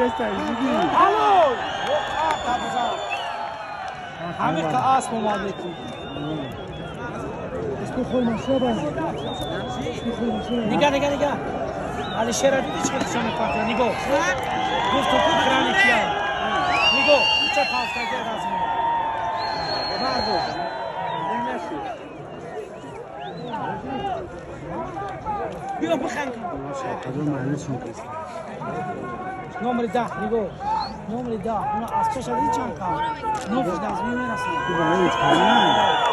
Алло! Ҳамиқа асп омад леки. Нига, нига, нига. Алишера диди, чӣ хел мепартия? Нигоҳ. Гуфту ку крани кия. Нигоҳ, ча пафтаги разми. Марду. Биё биханг. Номери 10, нигоҳ. Номери 10. Уна аз пеша диди чанд қав? Нофш дастми мерасад.